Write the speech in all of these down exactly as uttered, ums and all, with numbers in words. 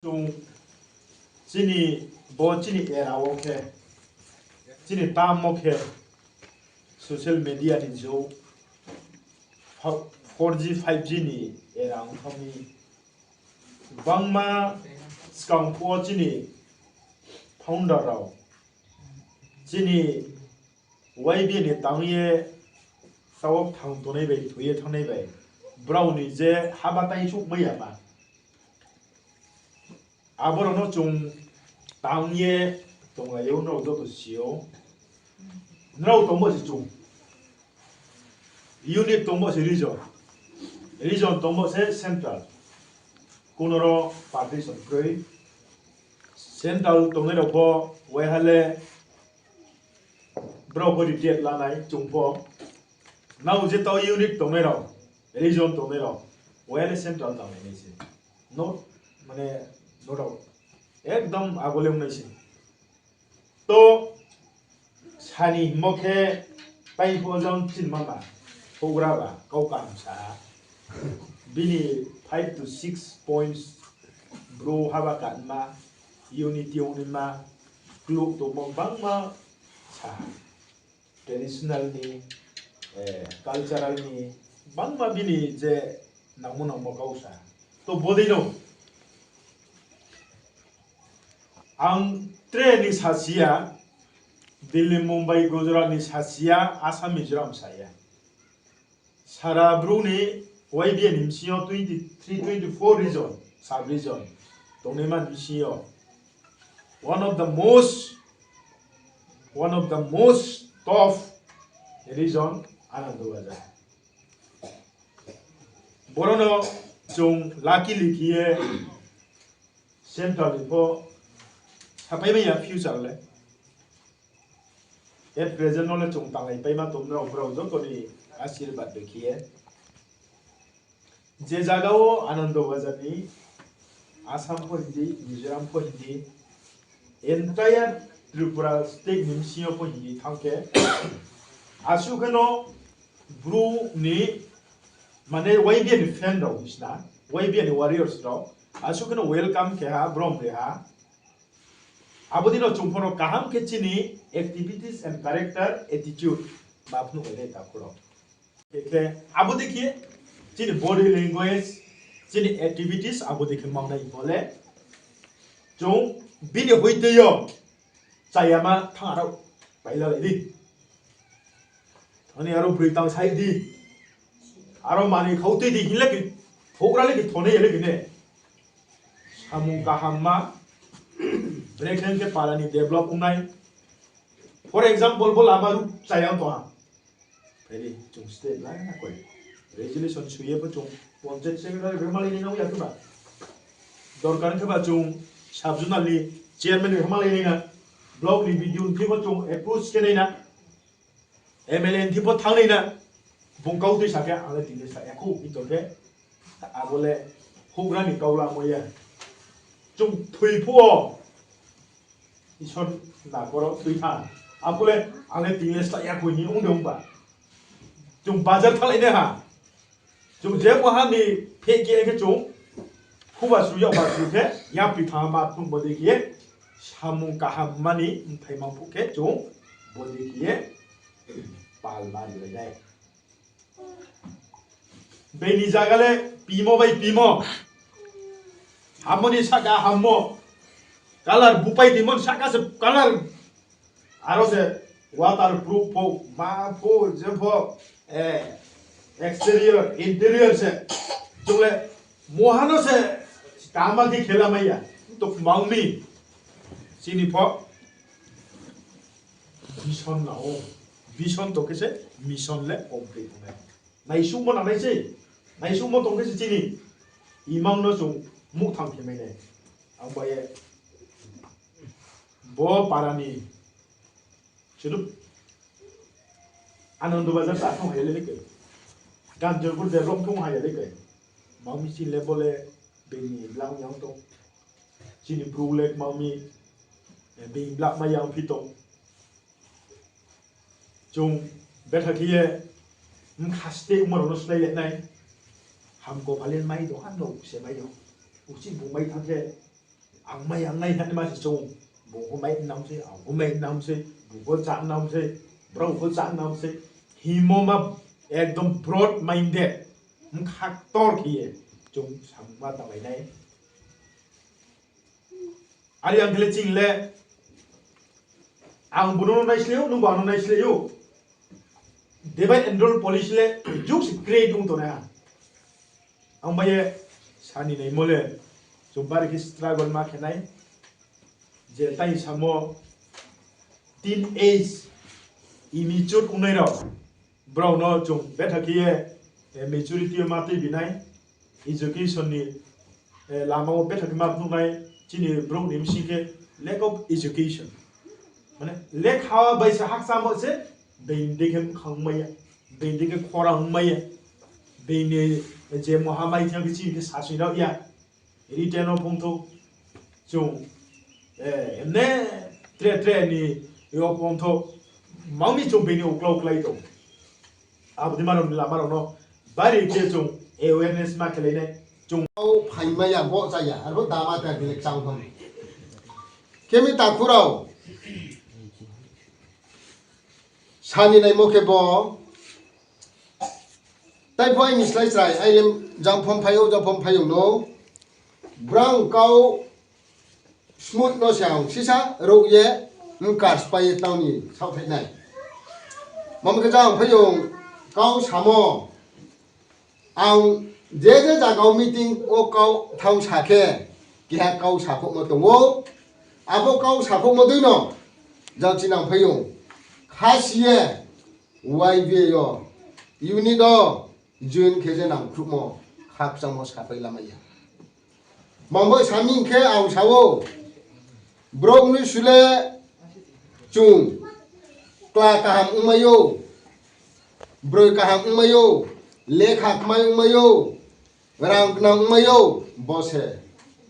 Chung chini bo chini era wo khe, chini tammo khe social media ni jug, four G, five G ni era ong thang mi. Bangma skang phuh wo chini founder rao, chini Y B A ni tang ye sao thang tongnai bai, thoi ye thanngnai bai, brao ni je haba tai souhmai ya ma. Abo rao no chung tang ye tonglai ou, nrao joto si ou. Nrao tongmo se chung. Unit tongmo se region. Region tongmo se central. Kuno ro partition kroi. Central tongnai rao pho waiha le brao pho retreat lanai, chung pho. Nrao je tao unit tongnai rao, region tongnai rao, waiha le central tanglai nai se. No, mane, no rao ekdom abo le ong nai se. To, sani hingmo khe, tai pho jang chinma ba, houhgra ba, kau kaham sa ha. Bini five to six points, bro haba kanma, unity ongnaima, kluh tongmo bangma sa ha. Traditional ni, cultural ni, bangma bini je nangmo nangmo kau sa ha. To bodei no ang tre ni sasi ya, Delhi, Mumbai, Gujarat ni sasi ya, Assam, Mizoram sa ya. Sara Bru ni Y B A ni bsing yo twenty three, twenty four region, sub region tongnaima ni bsing yo one of the most, one of the most tough region Anandabazar. Boro no chung luckily khe ye central ni pho sapai mai ya future le. At present no le chung tanglai paima tong nrao brao joto ni asirbad bai khe ye. Je zaga wo Anandabazar ni, Assam pho hing di, Mizoram pho hing di, entire Tripura state ni bsing yo pho hing di thanng khe, asuh khe no Bru ni, mane Y B A ni fan rao hing sna, Y B A ni warriors rao, asuh khe no welcome khe ha, brom ri ha. Abo dei no chung pho no kaham khe chini activities and character, attitude ma phnuh nai takhu rao. Khe abo dei khe chini body language, chini activities abo dei khe mangnai bo le chung bini hoite yo chayama thanng aro pailalai di. Thani aro broi tang sai di. Aro manoi khau tui di hing le ki, houhgra le ki thonai ya le ki ne. Samung kahamma, brekhe khe para ni develop ongnai. For example, bo lama ruh chayang tong ha. Phai di, chung state lai na koi. Resolution sui ye pho chung panchayat secretary rema lai nai na ya khe ba. Dorkar khe ba chung sub zonal ni chairman rema lai nai na. Block ni B D O ni thing pho chung approach khe nai na. M L A ni thing pho thanng nai na, bung kau tui sa khe, ang le tini sa ya khou, hing tong khe, abo le houhgra ni kau lamo ya. Chung thoi phuh wo, Isor na koro tui thanng. Abo le, ang le tini sa ya khou hing ong de ong ba. Chung bazar thannglai nai ha. Chung je bo ha ni pheh khe khe chung, phuba sru yag ba sru khe, yapri thanng ma phnuh bo dei khe, samung kaham mani mthai mang phuh khe chung, bo dei khe, pal ma ri lai nai. Bini zaga le pimo bai pimo. Hammo ni sahka hammo. Colour bupai timo ni sahka se colour. Aro se waterproof pho, ma pho, je pho, exterior, interior se. Chung le mohano se kama di khela mai ya. To kmang mi. Chini pho vision na o. Vision tong khe se mission le complete ong nai. Naisuhmo nangnai se. Naisuhmo tong khe se chini imang no chung muhthang khe mai nai. Ang bai ye bo para ni sudu Anandabazar ta thang hai le ke. Kanchanpur develop thang hai le ke. Mami chini le bo le bini blang yang tong. Chini Bru le mami bini blang ma yang phi tong. Chung betha khe ye mkha state ongma rao no slái le nai. Hamko phalin mai do, ano se mai do. Uchih bu mai thanng khe Ang mai, ang nai hing ye ma se chung. Bung pho mai nang se, ang pho mai nang se, bung pho chá nang se, brao pho chá nang se. Hingmo ma ekdom broad minded. Bkha ktor khe ye chung samung ma tanglai nai. Are ang khe le chini le, ang bung no naisleh ou, nung bo ang no naisleh ou. Divide and rule policy le juk se create ong tongnai ha. Ang bai ye sani naimo le, chung bari khe struggle ma khe nai. Je tai samo teenage, immature ongnai rao, brao no chung betha khe ye, eh, maturity yo ma tuibi nai, education ni, eh, lama wo betha khe ma phnuh nai, chini brouh ni bsing khe lack of education. Mane lekha bai se hakchamo se, being dei khe mkhang ongmai ya, being dei khe khorang ongmai ya, being ni je maha mai thang khe chini khe sasoi rao ya. Written wo phongthou, chung, eh, emne tre tre ni yo phongthou, mangmi chung being ni uklau klái tong. Abo dei ma rao ni lama rao no bari khe chung awareness ma khelai nai. Chung phaimai ya, bo chá ya, arphuh dama ta khe le kchang tong. Khe mi takhu rao, sani naimo khe bo, tai pho aini slái chrai, aini jang phom phai ou, jang phom phai ou no. Brang kau smooth no se ang sisa rouh ye, mkar spai ye tang ni saohthai nai. Mamo khe jang phai ou, kau samo, ang je je zaga wo meeting wo kau thanng sa khe, keha kau sakhouhmo tong ou. Abo kau sakhouhmo dei no, jang chinang phai ou, khasi ye, Y B A yo, unit wo, join khe je nangkhruhmo, khakchangmo sapai lamai ya. Mangbai saming khe ang sa ou, brouh ni su le chung, kla kaham ongmai ou, broi kaham ongmai ou, lekha kmai ongmai ou, rang gnang ongmai ou, bo se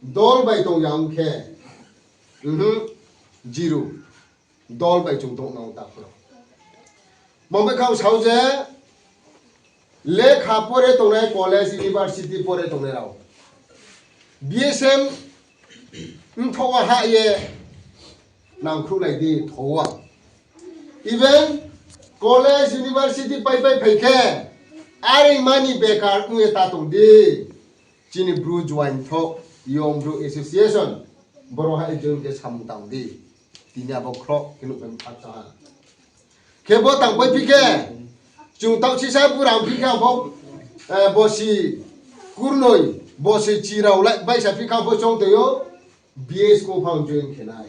dol bai tong ya ong khe, zero. Dol bai chung tong nang takhu rao. Mangbai khe ang sa ou je, lekha pore tongnai, college, university pore tongnai rao, B S M mthoh wo hah ye nangkhruhlai di tho ou. Even college, university pai pai phai khe, are mani bekar ong ye ta tong di. Chini Bru Juaing thoh, Young Bru Association, boro ha join khe samung tang di. Tini abo khroh khe nuh bai mtha tang ha. Khe bo tangpai phi khe, chung taoh sisa burang phi khe ang pho, eh, bosi kurnoi, bosi chi rao lai baisa phi khe ang pho choung toi ou, B S ko phang join khe nai.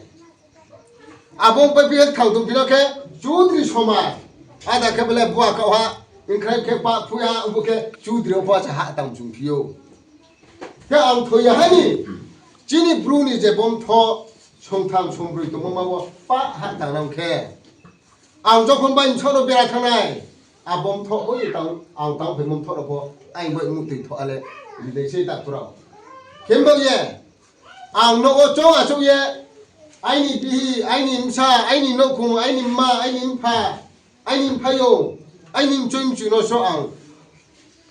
Abo pai phi khe thang tong phi no khe, chudri somaj, ada khe bele bua kau ha, nkrai khe pa phui ha, abo khe chudri wo pho se ha tang chung phi ou. Khe ang thoi ya ha ni, chini Bru ni je bomtho, songtham songbroi tongmo ma wo pa ha tang nang khe. Ang jokhon bai bsa no bera thanng nai, a bomtho oi tang, ang tang phai bomtho rao pho, aini bai muhtoi thoh ale, ri dei se takhu rao. Khe bo ye, ang no wo choung achouh ye, aini bihih, aini bsa, aini nouhkhong, aini mma, aini mpha, aini mphaiyong, aini mchoi mchu no so ang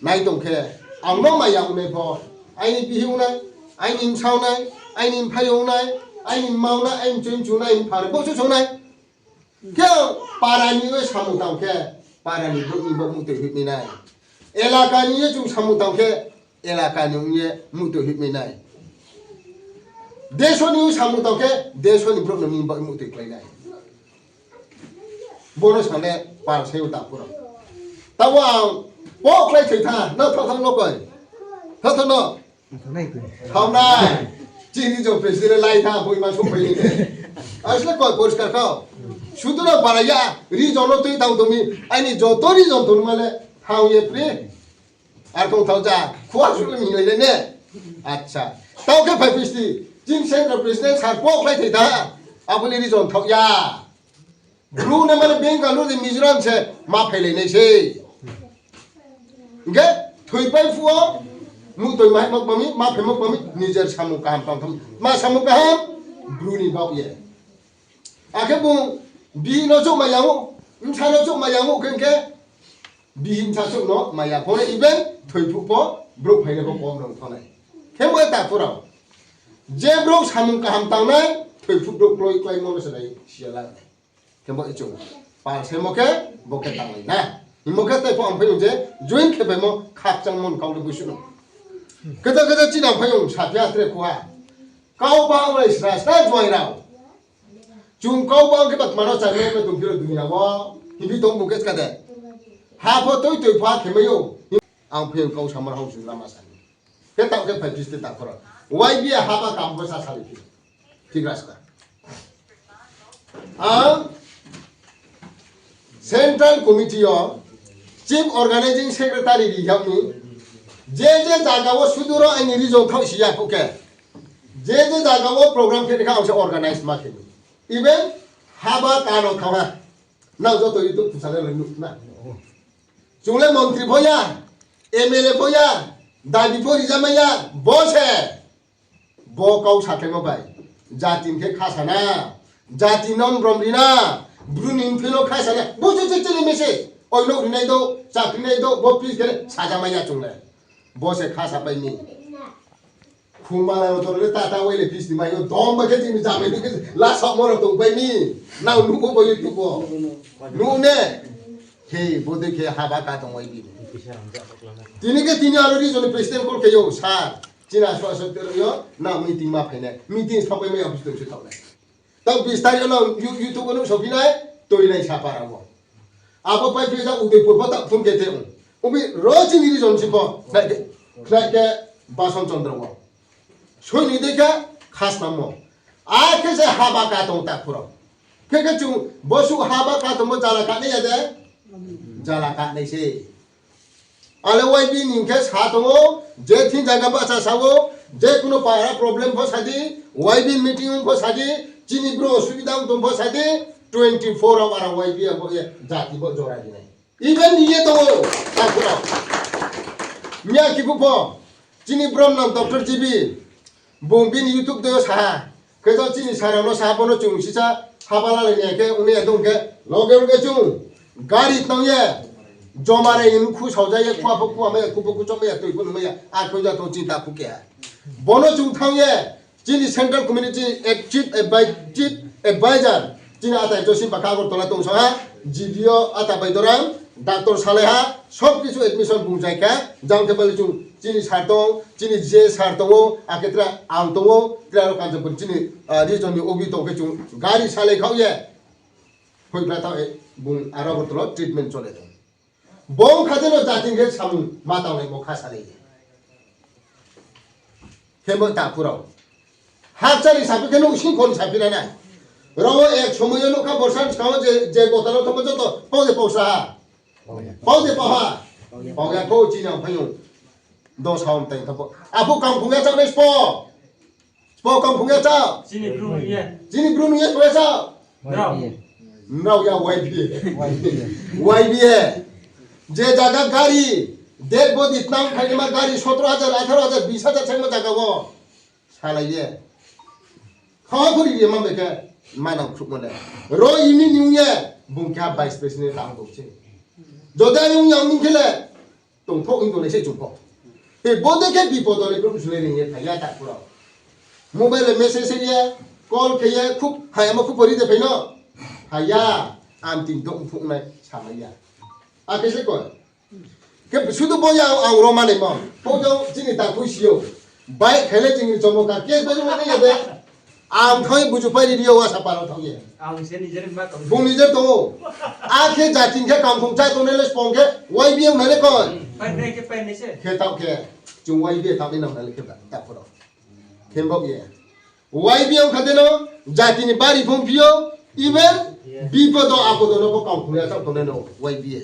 nai tong khe, ang no maya ongnai pho, aini bihih ongnai, aini bsa ongnai, aini mphaiyong ongnai, aini mma ongnai, aini mchoi mchu ongnai, aini mpha rao bo se songnai. Khe para ni yo samung tang khe, para ni brouh ni bo muhtoi hoihmai nai. Elaka ni yo chung samung tang khe, elaka ni ong ye muhtoi hoihmai nai. Deso ni yo samung tang khe, deso ni brouh no mi bo muhtoi klái nai. Bo no sa le pal sai ou takhu rao. Taoh wo ang po klái thoi tha, no thaoh thaoh no koi. Thaoh thaoh no. Thaoh nai. Chini region president lai tha, boi ma souhphai ni. Asle koi poriskar kau. Sudu no bara ya, region no tui tang tong mi, aini joto region tong ma le, thaoh ye pri. Ar kong thaoh ja, khua su le mi lai le ne. Acha. Taoh khe phai phi sti, chini central president sir po klái thoi tha. Abo le region thaoh ya. Bru ni mane Bengaluru ni Mizoram se ma phailai nai se. Hing khe thoipai phuh wo, muhtoi ma, ma, ma, ma phaimo kma mi, nijer samung kaham tang tham. Ma samung kaham, Bru ni baoh ye. Akhe bung bihih no chouh maya ou, bsa no chouh maya ou, khe hing khe bihih bsa chouh no maya pho nai, even thoi phuh pho, brouh phainai pho kom rao thanng nai. Khe bo takhu rao. Je brouh samung kaham tangnai, thoiphuh brouh kloi kláimo no se nai si ya la nai. Khe bo chung pal saimo khe, bo khe tanglai na. Hingmo khe tei pho ang phai je join khe paimo khakchangmo ni kau le buisuh no. Khe to khe to chini ang phai saphi ya tre khuha. Kau bang lai sra sra juaing rao. Chung kau bang khe ba tma no chai mai tong phiro dunia wo. Himbi tong bu khe ska de. Ha pho toi toi pha khe mai ou. Ang phai kau samar hao chung lama sa ni. Khe taoh khe phai piste ta khoro. Y B A haba kam bo sa sali phi. Thik ras ka. Ang Central Committee yo Chief Organizing Secretary ri yag ni, je je zaga wo sudu ro aini region thaoh si ya phuh khe, je je zaga wo program khe ni kha ang se organize ma khe ni. Even haba kano thaoh ha. Nang joto YouTube khusale le nuh na. Chung le montri pho ya, M L A pho ya, dabi pho rijamai ya, bo se. Bo kau sakhlaimo bai, jati ni khe khasa na, jati no brom ri na, Bru ni mphil no khasa na, bo se chini message. Oino rinai do, chakri nai do, bo please khe sajamai ya chung le. Bo se khasa pai mi. Khumala rao toro le tata wai le pis ni mai yo dom ba khe chini jamai ni khe la sok mo rao tong pai mi. Nang nuh bo YouTube wo. Nuh ne. He, bo dei khe haba ka tong wai bi. Tini khe tini aro region ni president call khe yo, sir. Chini so so tero yo, nang meeting ma phai nai. Meeting sa pai mai office tong se tong nai. Tang bis tarik no You-, YouTube wo nuh sophi nai, toi nai sa para wo. Abo pai phi ja Udaipur pho ta phone khe te ong. Ubi ro chini region si pho, khnai khe, khnai khe Bason Chandra wo. Soi ni dei khe khasnamo. A khe se haba ka tong ta phuro. Khe khe chung bosuh haba ka tongmo jala ka nai ya de? Jala ka nai se. Ale Y B ni khe sa tong ou, je thing zaga bahcha sa ou, je kuno para problem pho sa di, Y B meeting ong pho sa di, chini bro osubida ong tong pho sa di, twenty four hour aro Y B abo ye jati bo jora di nai. Even ni ye tong ou, ta phuro. Miya kiphu pho, chini brom nang Doctor G B, bung bini YouTube dei yo sa ha. Khe to chini sir rao no sa ha, bo no chung sisa haba lalai ni khe, ong ni ya dong khe, loge loge chung gari tang ye, joma rai ni mkhu saoja ye, khua pho khua mai ya, khu pho khu chom mai ya, toi pho nung mai ya, a khunja tong chini ta phu khe ha. Bo no chung thanng ye, chini Central Committee Chief Advi-, Chief Advisor, chini atai Josim Bakha Agartala tong sa ha, G D O ata Baidoram, Doctor Salaiha, sob kisu admission bung jai kha, jang khe bale chung chini sir tong, chini je sir tong ou, akhe tre ang tong ou, tre aro Kanchanpur chini, ah, region ni O B tong khe chung gari salai khaoh ye, hoihphla thaoh ye, bung aro Agartala treatment chole tong. Bung kha je no jati khe samung ma tanglai bo kha salai ye. Khe bo ta phuro. Hakchari saphi khe nouhsing khon saphi na nai. Ro wo ek somoi yo nouhkha borsa ni skang wo je, je gotalo thangmo joto pau de pau sa ha. Pau de pau ha. Pau ya kho chini ang phai ou. Dos ha om tai thangpho. Aphuh kangphung ya chak nai spo. Spo kangphung ya chak. Chini Bru nung ye spo ya chak. Nrao ya Y B A. Y B A. Je zaga gari, dead body tnang phainaima gari sotro hajar, atharo hajar, bis hajar sengmo zaga wo. Salai ye. Khawa khuri ye ma bai khe, manang khruhmo le. Ro ini ni ong ye, bung khe ha vice president tang tong se. Jodi ani ong ya ong khe le, tongthouh ong tongnai se chung pho. He bo dei khe bipod le brouh sulai ring ye phai ya ta phuro. Mobile le message ye, call khe ye, khub hayamo khub pori de phai no. Phai ya, ang tin tong phung nai salai ya. Akhe se koi. Khe sudu bo ya ang ro manaimo. Pho jang chini ta khui si ou. Bai khe le chini chomo ka case bai jang nai ya de. Ang thoi buju pai ri ri yo wa sa paro thang ye. Bung nijer tong ou. Akhe jati khe kangphung chá tongnai le spong khe Y B A ong nai le koi. Khe taoh khe chung Y B A tang nai nang nai le khe ba ta phuro. Khe bo ye. Y B A ong kha de no jati ni bari phung phi ou, even bipod apod no pho kangphung ya chá tongnai no Y B A.